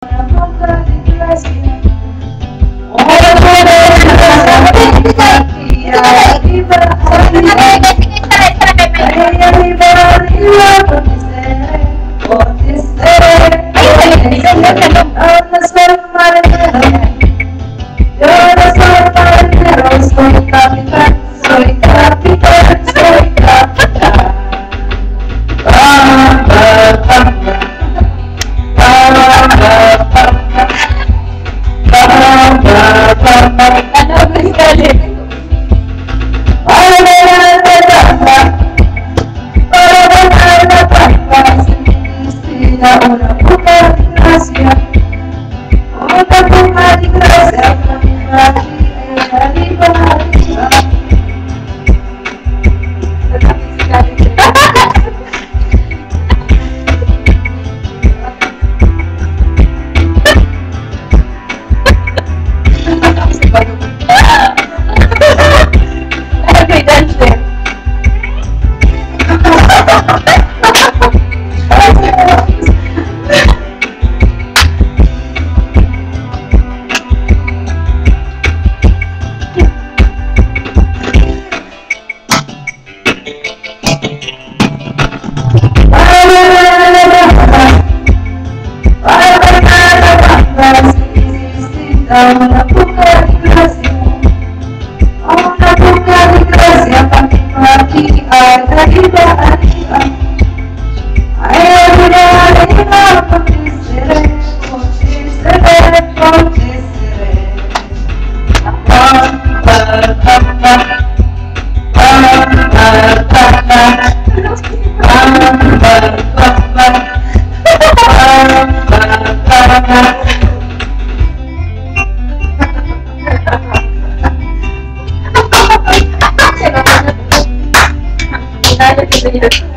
Una poca di gracia. Arriba, arriba, ay, arriba, arriba, porque seré, porque seré. Yo no soy marinero, yo no soy marinero, soy capitán, soy capitán, soy capitán. Pam, pam, pam, pam, pam, pam, pam, pam, pam, pam. Ano ba galing? Una poca di gracia, una poca di gracia, arriba, arriba. May dancer. Una poca di gracia, una poca di gracia, parti, arriba, arriba, ay, arriba, arriba, porque seré, porque seré, porque seré. Pam, pam, pam, pam, pam, pam, pam, pam, pam, pam, pam, pam, pam, pam, pam. Kaya ko niya.